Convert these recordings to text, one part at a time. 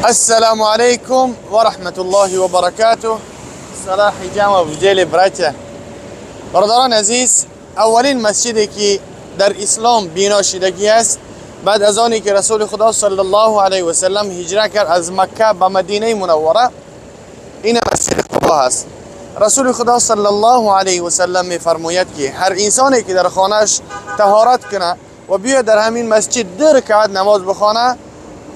Ассаламу алейкум ва рахматуллохи ва баракатуh. Салах ҳиҷама в деле, братья. Бародарони азиз, аввалин масҷиде ки дар ислом бино шидагӣ аст, баъд аз оне ки Расули Худо саллаллоҳу алайҳи васаллам ҳиҷра кард аз Макка ба Мадинаи Мунаввара, ин масҷиди Қубо ҳаст. Расули Худо саллаллоҳу алайҳи васаллам мефармояд, ки ҳар инсоне ки дар хонааш таҳорат кунад ва биёяд дар ҳамин масҷид ду ракъат намоз бихонад,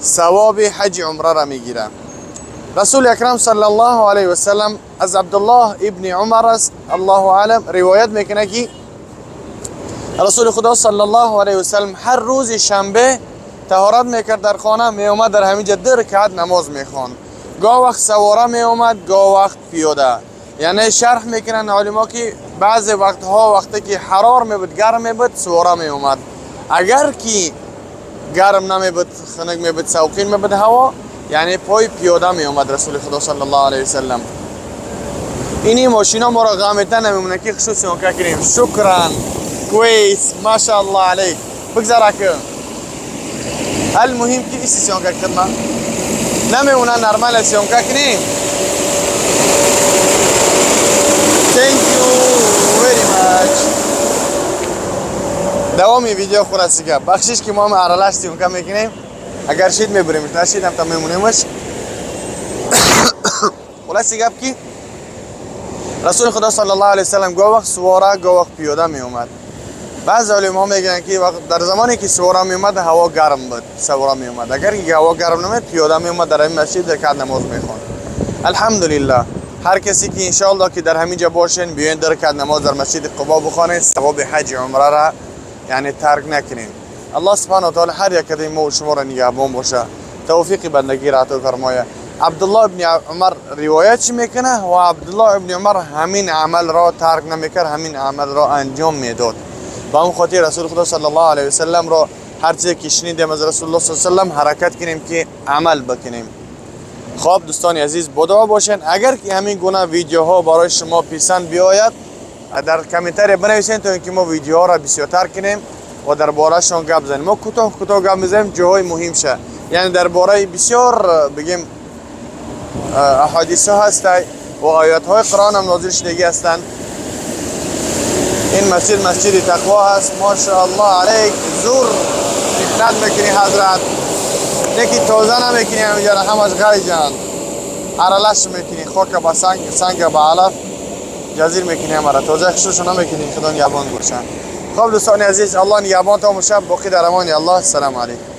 савоби ҳаҷи умраро мегирад. Расули Акрам саллаллоҳу алайҳи васаллам аз Абдуллоҳ ибни Умар аст, Аллоҳу аълам, ривоят мекунад, ки Расули Худо саллаллоҳу алайҳи васаллам ҳар рӯзи шанбе таҳорат мекард дар хона, меомад, дар ҳамин ҷа ду ракъат намоз мехонд. Гоҳ вақт савора меомад, гоҳ вақт пиёда. Яъне шарҳ мекунанд олимо, ки баъзе вақтҳо, вақте ки ҳарор мебуд, гарм мебуд, сувора меомад. Агар ки гарм намебуд, хунук мебуд, савқин мебуд ҳаво, яъне пой пиёда меомад Расули Худо саллаллоҳу алайҳи васаллам. Ини мошино моро ғамета намемонад, ки хушу съёмка кунем. Шукран, квейс, машааллоҳ алейк. Бигзар, ака. Алмуҳим ки иси съёмка хидма намемонад, нормально съёмка кунем. Thank you very much. Давоми видео. Хулоси гап, бахшиш, ки мо ҳам аралаш съёмка мекунем. Агар шид, мебуремш, нашид, ҳам та мемонемаш. Хулоси гап, ки Расули Худо саллаллоҳу алайҳи васаллам гоҳ вақт сувора, гоҳ вақт пиёда меомад. Баъзе олимҳо мегӯянд, ки дар замоне ки сувора меомад, ҳаво гарм буд, савора меомад. Агар ки ҳаво гарм намед, пиёда меомад, дар ҳамин масҷид ракат намоз мехонд. Алҳамдулиллаҳ, ҳар касе ки иншоаллоҳ ки дар ҳамин ҷо бошен, биёен, ду ракат намоз дар масҷиди Қубо бихонед, савоби ҳаҷи умрара яъне тарк накунед. Аллоҳ субҳанаҳу таала ҳар якадаи мо шуморо нигаҳбон боша, тавфиқи бандагиро ато фармоя. Абдуллоҳ ибни Умар ривоят чӣ мекунад? Ва Абдуллоҳ ибни Умар ҳамин амалро тарк намекард, ҳамин амалро анҷом медод. Ба он хотир Расули Худо саллаллоҳу алайҳи васалламро ҳар чизе ки шунидем аз Расулуллоҳ саллаллоҳу алайҳи васаллам, ҳаракат кунем, ки амал бикунем. Хоб, дӯстони азиз, бо дуо бошед. Агар ки ҳамин гуна видеоҳо барои шумо писанд биёяд, дар комментария бинависед, то ин ки мо видеоҳоро бисёртар кунем ва дар бораашон гап занем. Мо кӯтоҳ кӯтоҳ гап мезанем, ҷоҳои муҳимша, яъне дар бораи бисёр, бигем, аҳодисҳо ҳастай ва оятҳои Қуръон ҳам нозил шудагӣ ҳастанд. Ин масҷид масҷиди тақво ҳаст. Машааллоҳ алайк, зур меҳнат мекунӣ, ҳазрат, неки тоза намекунӣ. Ҳаминҷара ҳамаш ғайҷанд, аралаш мекунӣ, хока ба санг, санга ба алаф ҷазир мекунӣ, ҳамара тоза хушрӯшо намекунӣ. Худо нигаҳбон бошанд. Хоб, дӯстони азиз, Аллоҳ нигаҳбонтон бошад. Боқӣ дар амони Аллоҳ. Ассалому алайкум.